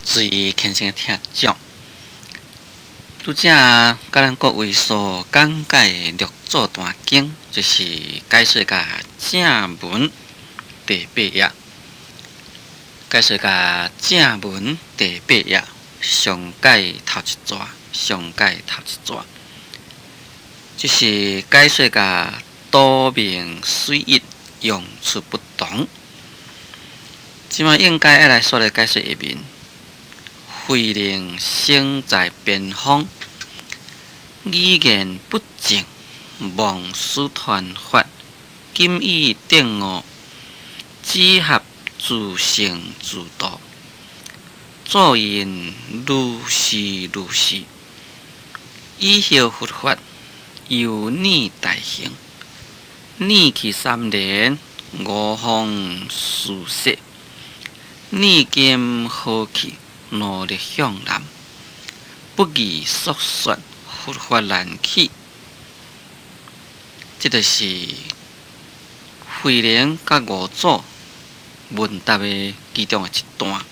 最虔誠的聽眾，拄才佮咱各位所講解的六祖壇經，就是解說甲正文第八頁，解說甲正文第八頁上蓋頭一逝，上蓋頭一逝，就是解說甲多明水一用處不同。這擺應該愛來煞來解說下面。慧能生在邊方，語言不正，忘師傳法，今已頓悟，只合自成自度，做人如是如是，以後佛法由你代行，念去三年，五方四說，念今何去？努力向南，不義所說，佛法難起。這就是慧能佮五祖問答的其中的一段。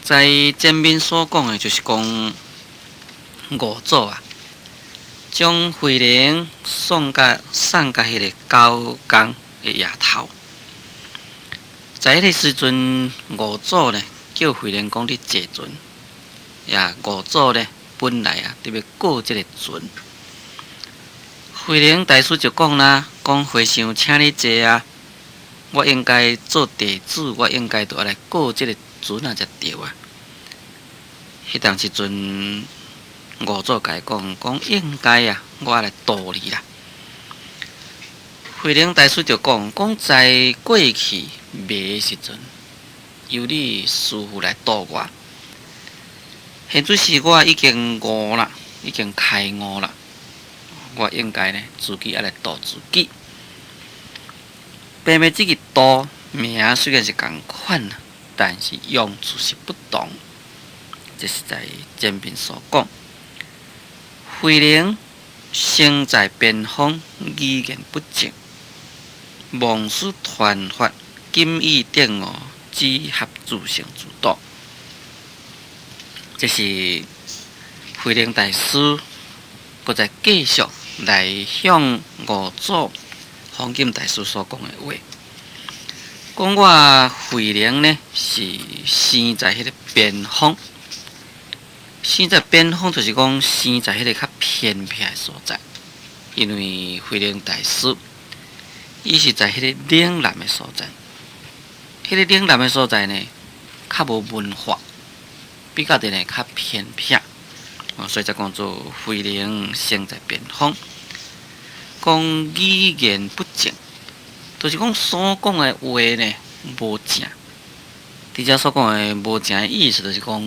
在前面所講的，就是講五祖啊，將慧能送佮彼个九江的驛頭。在彼个時陣，五祖呢，叫慧能講你坐船，呀，五祖呢本來啊，佇欲過這个船。慧能大師就講啦，講和尚請你坐啊，我應該做弟子，我應該著愛來過這个船啊才對啊。彼當時陣，五祖共伊講，講應該啊，我愛來渡你啦。慧能大師就講，講在過去迷的時陣，由你師父來度我，現在是我已經悟啦，已經開悟啦，我應該呢自己愛來度自己。平平這個度名雖然是仝款啦，但是用處是不同。這是在前面所講。慧能生在邊方，語言不正，忘師傳法，今已頓悟。只合自成自度，這是慧能大師閣再繼續來向五祖弘忍大師所講的話。講我慧能呢是生在彼个邊方，生在邊方就是講生在彼个較偏僻的所在，因為慧能大師伊是在彼个嶺南的所在。彼个嶺南的所在呢，較無文化，比較佇呢較偏僻，所以才講做慧能生在邊方。講語言不正，就是講所講的話呢無正。佇遮所講的無正的意思，就是講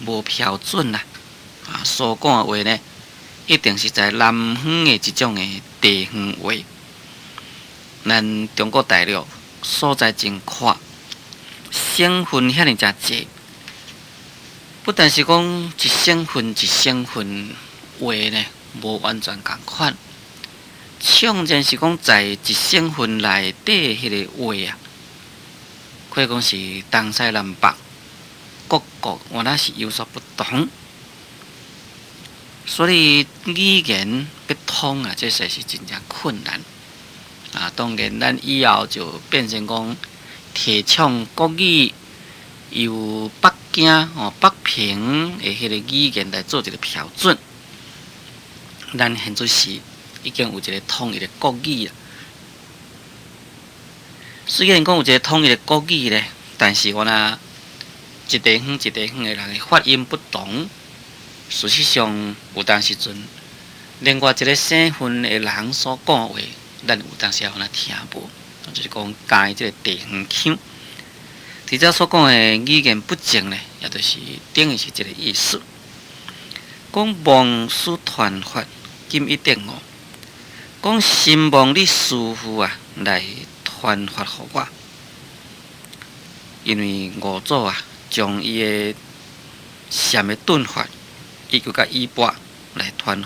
無標準啦。啊，所講的話呢，一定是在南方的這種的地方話。咱中國大陸所在真闊。省份遐爾誠濟，不但是講一省份一省份話呢，無完全仝款。縱然是講在一省份內底彼个話啊，可以講是東西南北各國原來是有所不同，所以語言欲通啊，這實在是真正困難。啊，當然咱以後就變成講，提倡國語由北京哦北平的彼个語言來做一个標準。咱現在是已經有一个統一的國語啦。雖然講有一个統一的國語咧，但是我若一地方一地方的人的發音不同，事實上有當時陣，另外一个省份的人所講的話，咱有當時也有哪聽無。就是講，佮這个地方腔，佇遮所講的語言不正呢，也就是等於是這个意思。講忘師傳法，今已頓悟。講深望你師父啊來傳法予我，因為五祖啊將伊的禪的頓法，以及佮衣缽來傳予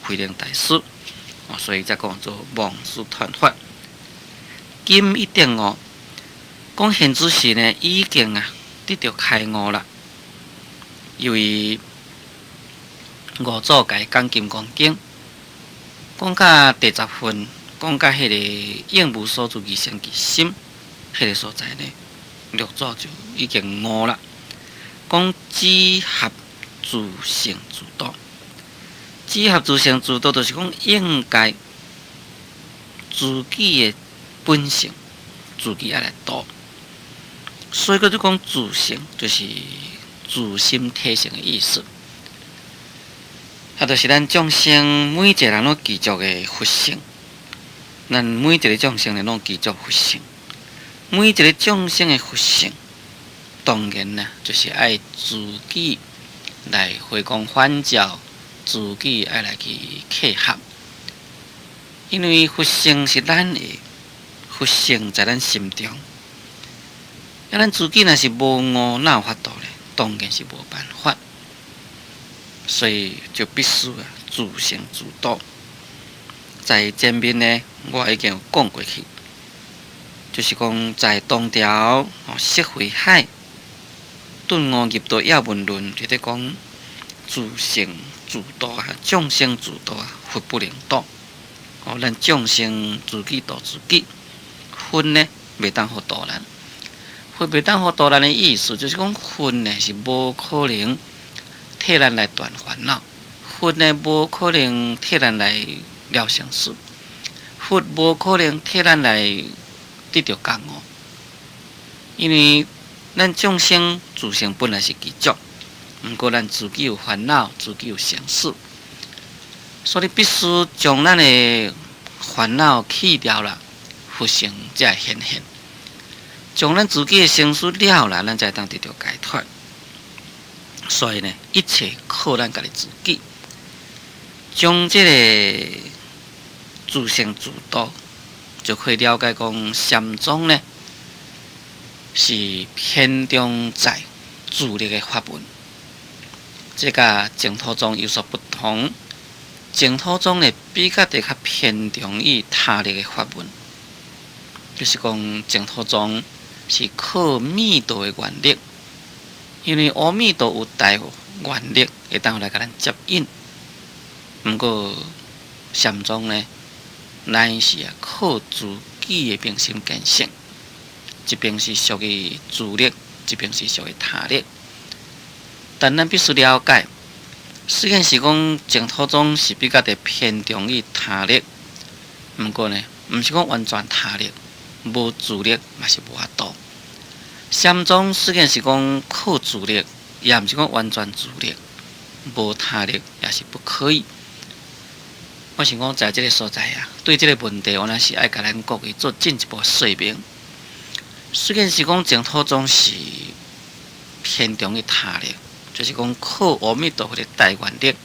慧能大師，所以才講做忘師傳法。今已頓悟，講現此時呢，已經啊得著開悟啦。因為五祖共伊講《金剛經》，講到第十分，講到彼个應無所住而生其心，彼个所在呢，六祖就已經悟啦。講只合自性自度，只合自性自度，就是講應該自己的本性，自己愛來度。所以閣就講自性，就是自心體性的意思。啊，就是咱眾生每一個人攏具足的佛性，咱每一個眾生呢攏具足佛性，每一個眾生的佛性，當然啦，就是愛自己來回光返照，自己愛來去契合。因為佛性是咱的，佛性在咱心中。啊，咱自己若是無悟，哪有法度咧？當然是無辦法。所以就必須啊，自性自度。在前面呢，我已經有講過去，就是講在唐朝哦，釋慧海頓悟入道要門論，就咧講自性自度啊，眾生自度啊，佛不能度。哦，咱眾生自己度自己，佛呢袂當予度咱。佛袂當予度咱的意思，就是講佛呢是無可能替咱來斷煩惱，佛呢無可能替咱來了生死，佛無可能替咱來得著覺悟，因為咱眾生自性本來是具足，毋過咱自己有煩惱，自己有生死，所以必須將咱的煩惱去掉啦，佛性才會顯現。將咱自己的生死了啦，咱才會當得著解脫。所以呢，一切靠咱家己自己，將這個自性自度，就可以了解講禪宗呢是偏重在自力的法門，這佮淨土宗有所不同。淨土宗呢比較佇較偏重於他力的法門，就是講淨土宗是靠密道的願力。因為阿彌陀有大願力，會當來共咱接引。毋過禪宗呢，乃是啊靠自己的明心見性，一邊是屬於自力，一邊是屬於他力。但咱必須了解，雖然是講淨土宗是比較佇偏重於他力，毋過呢，毋是講完全他力，無自力嘛是無法度。禪宗雖然是講靠自力，也毋是講完全自力，無他力也是不可以。我想講，在這个所在啊，對這个問題，我若是愛共咱各位做進一步說明。雖然是講淨土宗是偏重於他力，就是講靠阿彌陀佛的大願力，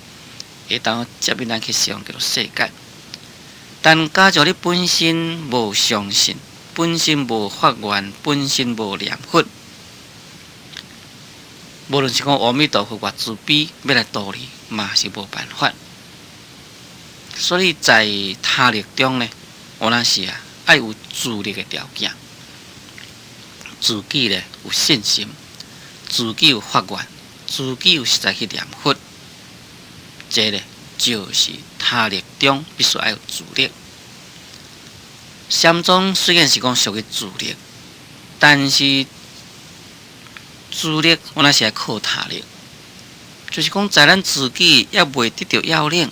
會當接引咱去西方極樂世界。但假如你本身無相信，本身無發願，本身無念佛，無論是講阿彌陀佛偌慈悲，欲來度你，嘛是無辦法。所以在他力中呢，有當時啊，愛有自力的條件，自己呢有信心，自己有發願，自己有實在去念佛，這个就是他力中必須愛有自力。禪宗雖然是講屬於自力，但是自力我若是愛靠他力，就是講在咱自己猶未得著要領，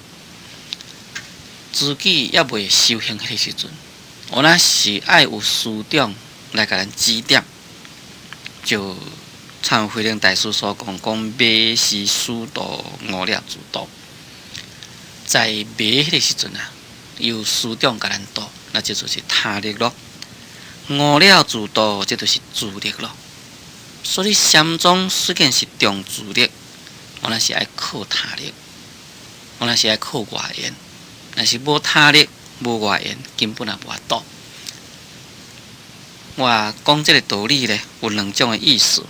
自己猶未修行彼个時陣，有當時愛有師長來共咱指點，就像慧能大師所講，講迷時師度，悟了自度。在迷彼个時陣啊，由師長共咱度，那這就是他力咯。悟了自度，這就是自力咯。所以禪宗雖然是重自力，我若是愛靠他力，我若是愛靠外緣。若是無他力、無外緣，根本也無法度。我講這个道理咧，有兩種的意思，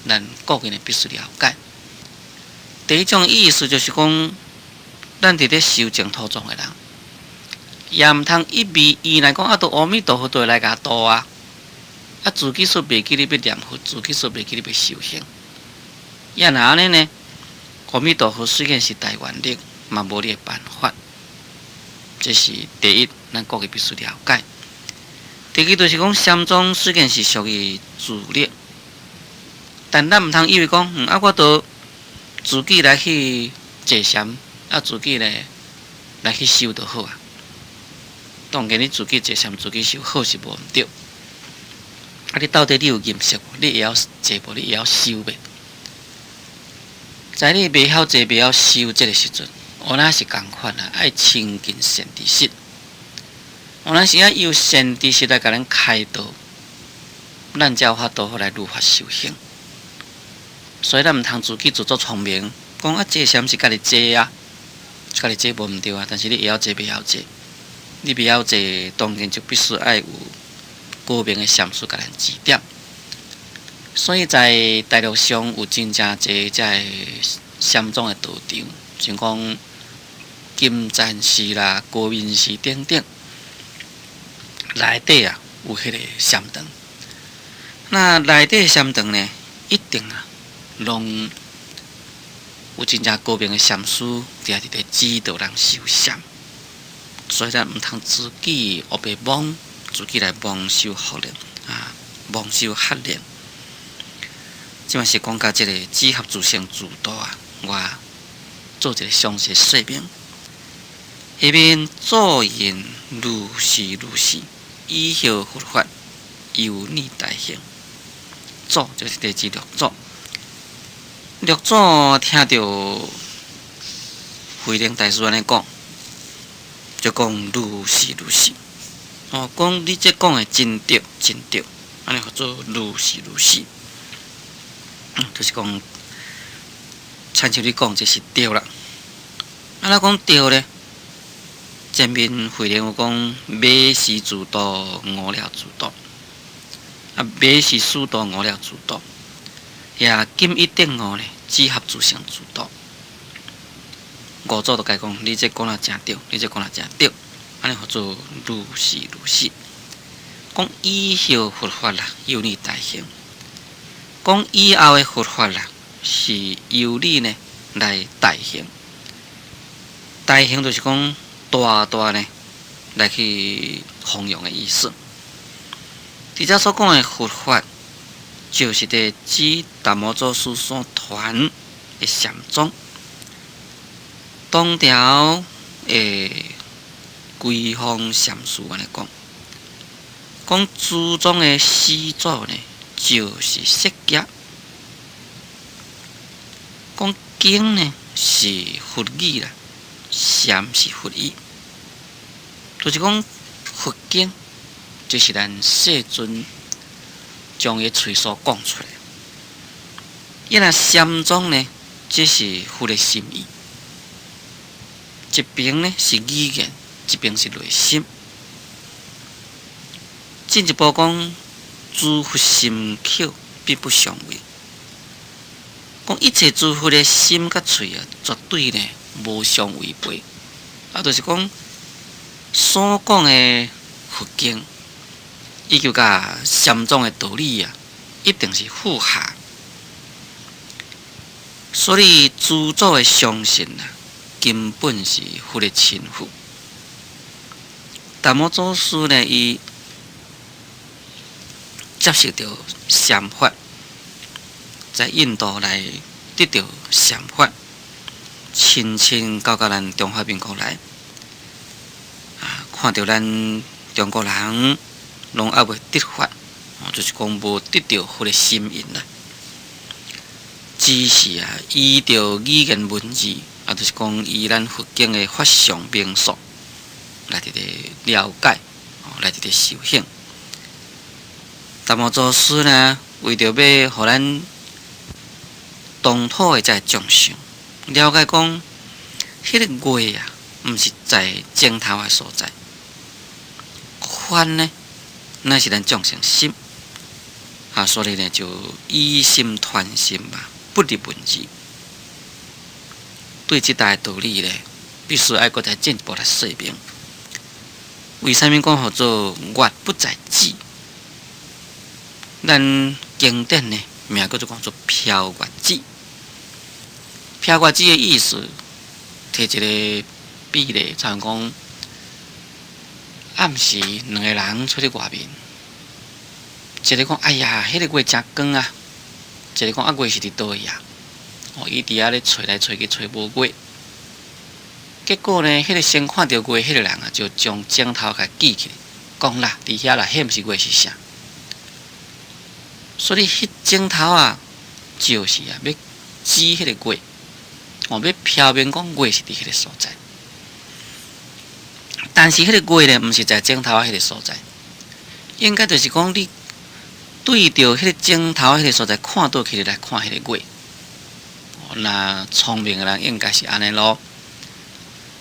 咱各人必須了解。第一種意思就是講，咱佇咧修淨土宗的人，也毋通一味依賴講啊，都阿彌陀佛都會來共度啊，啊，自己煞袂記得欲念佛，自己煞袂記得欲修行，也若按呢呢，阿彌陀佛雖然是大願力，嘛無你的辦法。這是第一，咱各個必須了解。第二就是講，禪宗雖然是屬於自力，但咱毋通以為講，啊，我都自己來去坐禪，啊，自己咧來去修就好啊。當然，你自己坐禪、自己修好是無毋對。啊，你到底你有認識無？你會曉坐無？你會曉修袂？在你袂曉坐、袂曉修這个時陣，我若是仝款啊，愛親近善知識。有當時愛由善知識來共咱開導，咱才有法度來如法修行。所以咱毋通自己自作聰明，講啊坐禪是家己坐啊，家己坐無毋對啊。但是你會曉坐袂曉坐？你袂曉坐，當然就必須愛有高明的禪師共咱指點。所以在大陸上有真正濟這个禪宗的道場，像講金蟬寺啦、高明寺等等，內底啊有彼个禪堂。那內底禪堂呢，一定啊，攏有真正高明的禪師佇遐佇咧指導人修禪。所以咱毋通自己烏白摸，自己來妄修福力啊，妄修法力。這馬是講到這个止合自性自度啊，我做一个詳細說明。下面祖云如是如是，以後佛法由你大行。祖就是第指六祖，六祖聽著慧能大師按呢講，就講如是如是。哦，講你這講的真對，真對，按呢號做如是如是。就是講，親像你講這是對啦。啊，若講對咧，前面慧能有講，馬是自度，吾了自度。啊，馬是師度，吾了自度。也今一定悟咧，止合自性自度。五祖就共伊講，你這講得誠對，你這講得誠對，按呢號做如是如是。講以後佛法啦，由你大行。講以後的佛法啦，是由你呢來大行。大行就是講大大呢來去弘揚的意思。佇遮所講的佛法，就是佇指達摩祖師所傳的禪宗。唐朝的歸峰禪師按呢講，講諸宗的始祖呢，就是釋迦。講經呢是佛語啦，禪是佛意，就是講佛經就是咱世尊將伊喙所講出來。伊若禪宗呢，這是佛的心意。一邊呢是語言，一邊是內心。進一步講，諸佛心口必不相違。講一切諸佛的心佮喙啊，絕對呢無相違背。啊，就是講所講的佛經，以及佮禪宗的道理啊，一定是符合。所以諸祖的相信啊，根本是佛的親付。達摩祖師呢，伊接受著禪法，在印度來得著禪法，親親到到咱中華民國來，啊，看著咱中國人攏猶未得法，就是講無得著佛的心印啦。只是啊，依著語言文字，啊，就是講依咱佛經的法相明說來佇咧了解，來佇咧修行。達摩祖師呢，為著欲予咱東土的這个眾生了解講，彼个月啊，毋是在指頭的所在，法呢，乃是咱眾生心。啊，所以呢，就以心傳心嘛，不立文字。對這大道理呢，必須愛閣再進一步來說明。為啥物講號做月不在指？咱經典呢，名叫做講做飄月指。飄月子的意思，提一个比例，親像講暗時兩个人出去外面，一个講：哎呀，彼个月誠光啊！一个講：啊，月是佇佗位啊？哦，伊佇遐咧揣來揣去，揣無月。結果呢，彼个先看著月彼个人啊，就將指頭共指起來，講啦，佇遐啦，彼毋是月是啥？所以彼指頭啊，就是啊，欲指彼个月，哦，欲表明講月是佇彼个所在。但是彼个月呢，毋是在指頭仔彼个所在，應該就是講你對著彼個指頭彼个所在看倒去來看彼个月。那聰明的人應該是按呢囉。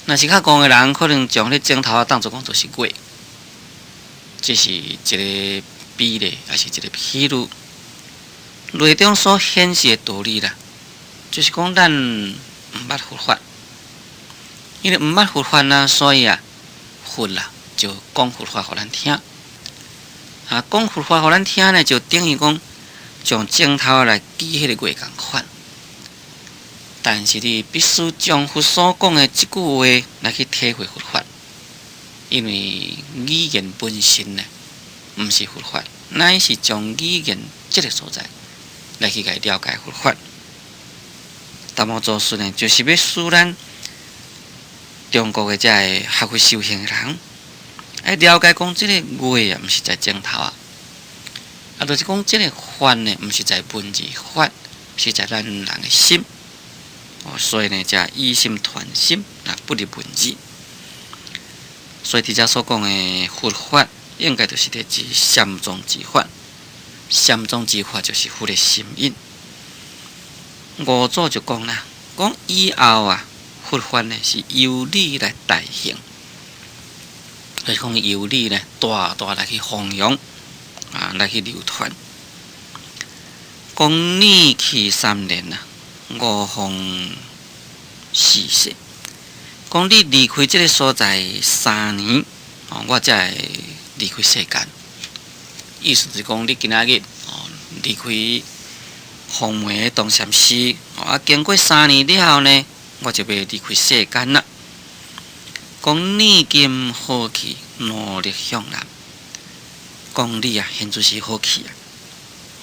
若是較戇的人，可能將彼個指頭仔當做講做是月。這是一個比例，抑是一個譬喻。內中所顯示的道理啦，就是講咱毋捌佛法，因為毋捌佛法啊，所以啊，佛啦就講佛法予咱聽。啊，講佛法予咱聽呢，就等於講將指頭來指彼個月仝款。但是你必須將佛所講的這句話來去體會佛法，因為語言本身呢，毋是佛法，乃是將語言這个所在來去共了解佛法。達摩祖師呢，就是欲使咱中國的這个學佛修行的人，愛了解講這个月啊，毋是在指頭啊，啊，就是講這个法呢，毋是在文字法，是在咱人的心。哦，所以呢，才以心傳心，啊，不離文字。所以佇遮所講的佛法，應該就是佇指禪宗之法。禪宗之法就是佛的心印。五祖就講啦，講以後啊，佛法呢是由你來代行，就是講由你呢大大來去弘揚，啊，來去流傳。講你去三年啊，我方逝世。講你離開這个所在三年，哦，我才會離開世間。意思就是講，你今仔日哦離開黃梅東禪寺，啊，經過三年了後呢，我就欲離開世間啦。講你今好去，努力向南。講你啊，現在是好去啊！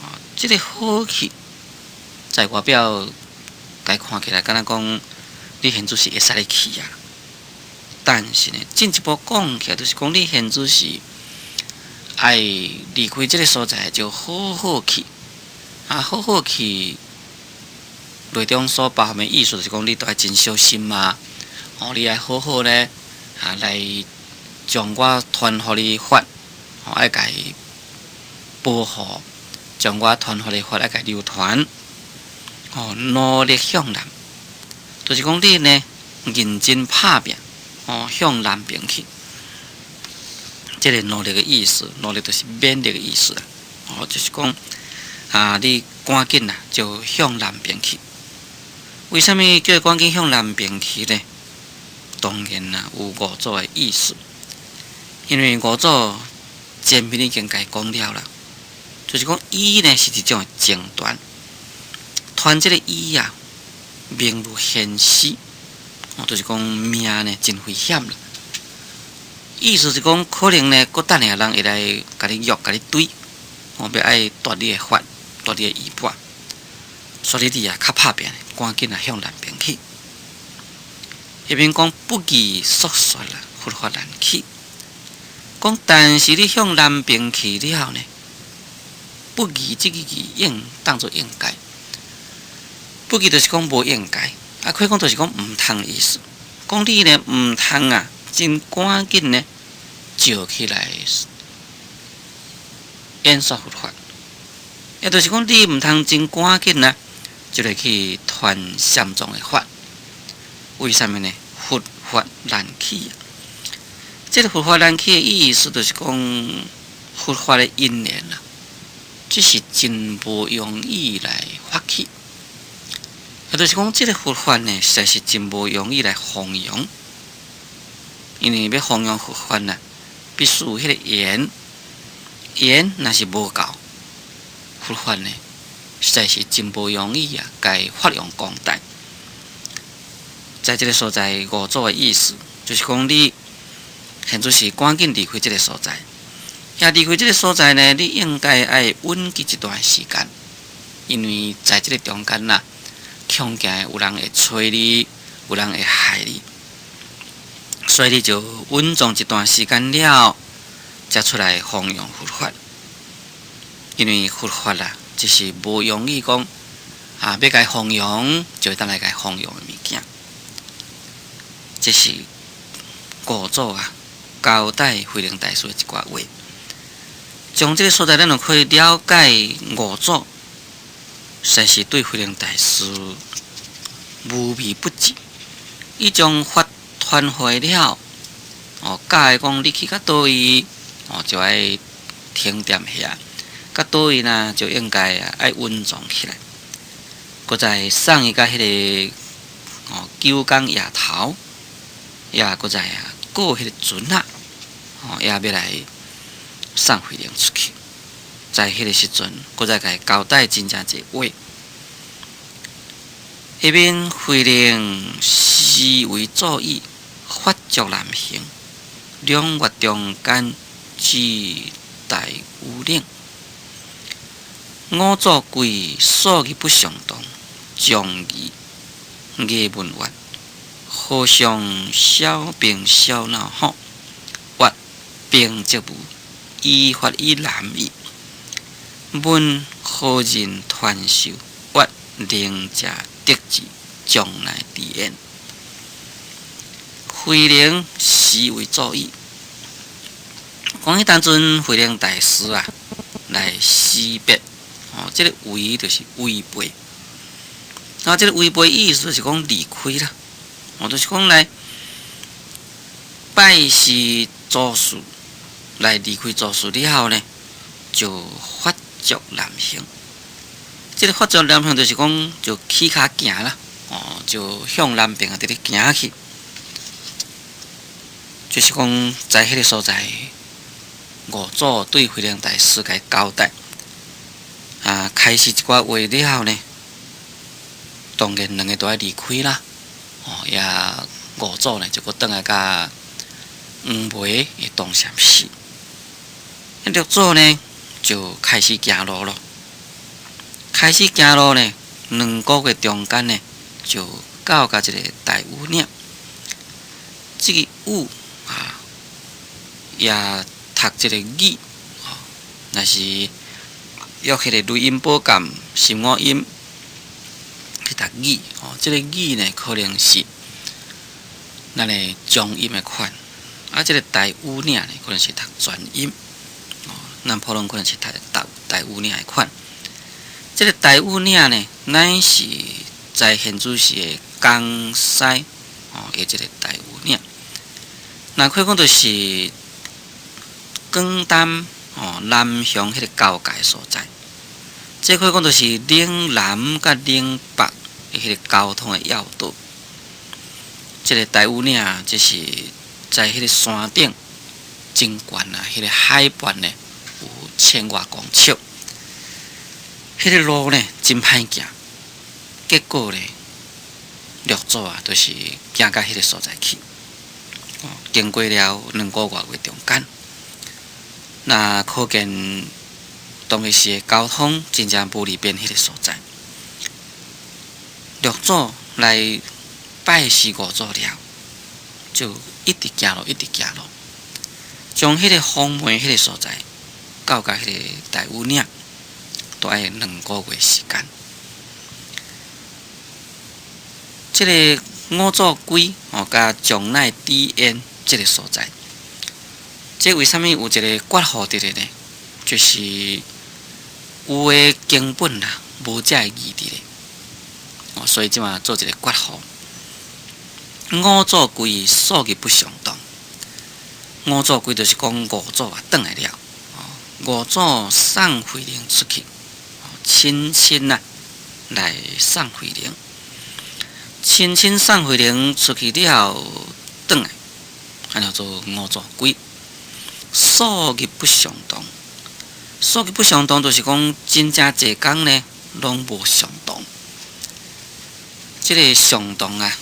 哦，這个好去，在外表共看起來，敢若講你現在是會使咧去啊。但是呢，進一步講起來，就是講你現在是愛離開這个所在，就好好去啊，好好去。內中所包含的意思，就是講你都愛真小心啊！哦，你愛好好咧啊，來將我傳予你法，哦，愛共保護，將我傳予你法愛共流傳。哦，努力向南，就是講你呢認真拍拚，哦，向南邊去。這个努力的意思，努力就是勉力的意思啦。哦，就是講啊，你趕緊啊，就向南邊去。為啥物叫伊趕緊向南邊去呢？當然啦，有五祖的意思。因為五祖前面已經共伊講了啦，就是講醫呢是一種的爭端，傳這个醫啊，命如懸絲，哦，就是講命呢真危險啦。意思是講，可能呢，閣等下人會來共你約、共你對，哦，欲愛奪你的法、奪你的衣缽，所以你啊較拍拚，趕緊啊向南邊去。彼邊講不義速說啦，佛法難起。講但是你向南邊去了後呢，不義這个義應當做應該，不義就是講無應該，啊，可以講就是講毋通的意思。講你呢毋通啊，真趕緊呢，就起來演說佛法，也就是講你毋通真趕緊啊，就來去傳禪宗的法。為啥物呢？佛法難起啊！這个佛法難起的意思，就是講佛法的因緣啊，這是真無容易來發起。也就是講，這个佛法呢，實在是真無容易來弘揚。因為欲弘揚佛法呢，必須有彼个緣，緣若是無夠，佛法呢，實在是真無容易啊，共發揚光大。在這个所在，五祖的意思就是講，你現在是趕緊離開這个所在。也離開這个所在呢，你應該愛隱居一段時間，因為在這个中間啦，恐驚有人會揣你，有人會害你，所以你就隱藏一段時間了，才出來弘揚佛法。因為佛法啦，就是無容易講啊，欲共弘揚，就會當來共弘揚的物件。這是五祖啊交代慧能大師的一寡話。從這个所在，咱就可以了解五祖實在是對慧能大師無微不至。伊將法傳會了，哦，教伊講你去到佗位，哦，就愛停踮遐，到佗位呢就應該啊愛隱藏起來。閣再送伊到彼个哦九江崖頭，也閣再啊過彼个船仔，哦，也欲來送慧能出去。在彼個時陣，閣再共伊交代真正濟話。彼面慧能思惟祖意，發足南行，兩月中間至大禹嶺。五祖歸數日不相同，將議藝問曰：和尚小病小鬧吼，曰病則無，依法以難矣。問何人傳授？曰靈者得志，將來知焉。慧能思惟祖意，講彼當陣慧能大師啊，來思別哦，這个違就是違背，啊，這个違背意思就是講離開啦，哦，就是講來拜師祖師，來離開祖師了後呢，就發足南行。這个發足南行就是講，就起跤行啦，哦，就向南邊啊，佇咧行去，就是講在彼个所在，五祖對慧能大師共伊交代，啊，開示一寡話了後呢，當然兩个都愛離開啦，哦，也五祖呢就閣轉來共黃梅的東禪寺，六祖呢就開始行路囉，開始行路呢，兩個月中間呢，就到共一个大禹嶺，這個禹啊，也讀這个語，吼，若是約彼个雷音寶鑑心五音去讀語，吼，這个語呢可能是咱的長音的款，啊，這个大禹嶺呢可能是讀全音，哦，咱普通可能是讀大大禹嶺的款。這个大禹嶺呢，乃是在現主時的江西哦，的這个大禹嶺。那可以講就是廣東哦南雄彼个交界所在，這可以講就是嶺南佮嶺北的彼个交通的要道。這个大禹嶺，這是在彼个山頂真懸啊，彼个海拔呢有千外公尺，彼个路呢真歹行，結果呢，六祖啊，就是行到彼个所在去。哦，經過了兩個外月中間，那可見當時的交通真正無利便彼个所在。六祖來拜師五祖了，就一直行路，一直行路，將彼个黃梅彼个所在到共彼個大禹嶺，都愛兩個月時間。這个五祖歸哦，佮將來知焉這个所在，這為啥物有一个括號佇咧呢？就是有的經本啦，無這个字佇咧，哦，所以這馬做一個括號。五祖歸數日不相同，五祖歸就是講五祖啊，轉來了，五祖送慧能出去，親親啊來送慧能。親親送慧能出去了後，轉來，按呢做五祖歸，數日不相同。數日不相同，就是講真正濟工呢，攏無相同。這个相同啊，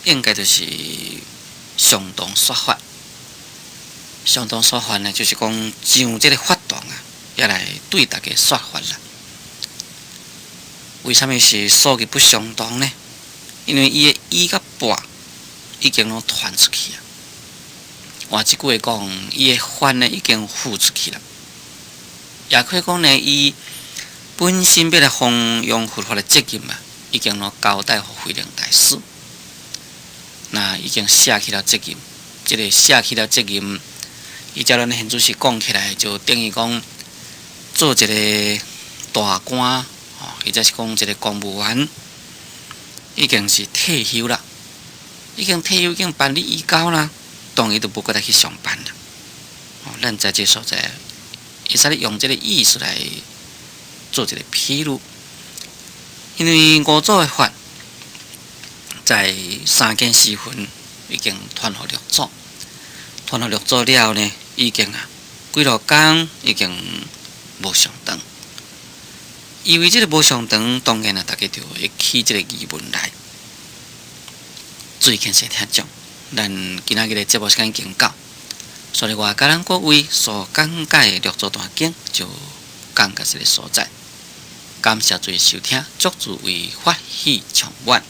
應該就是相同說法。相同說法呢，就是講上這个法堂啊，也來對大家說法啦。為啥物是數字不相同呢？因為伊的衣佮缽已經攏傳出去啊。換一句話講，伊的法呢已經付出去啦。也可以講呢，伊本身欲來弘揚佛法的責任啊，已經攏交代予慧能大師。那已經卸去了責任，這个卸去了責任，依照咱現主時講起來，就等於講做一个大官，或者是講一个公務員，已經是退休啦，已經退休，已經辦理移交啦，當然就無閣來去上班啦。哦，咱在這所在，會使用這个意思來做一个譬喻，因為五祖的法在三更時分已經傳予六祖，傳予六祖了呢，已經啊幾落工已經無相同。因為這个無相同，當然啊，大家就會起這个疑問來。注意聽聽眾，咱今仔日的節目時間已經到，所以我佮咱各位所講解的六祖壇經就講到這个所在。感謝諸位收聽，祝諸位法喜充滿。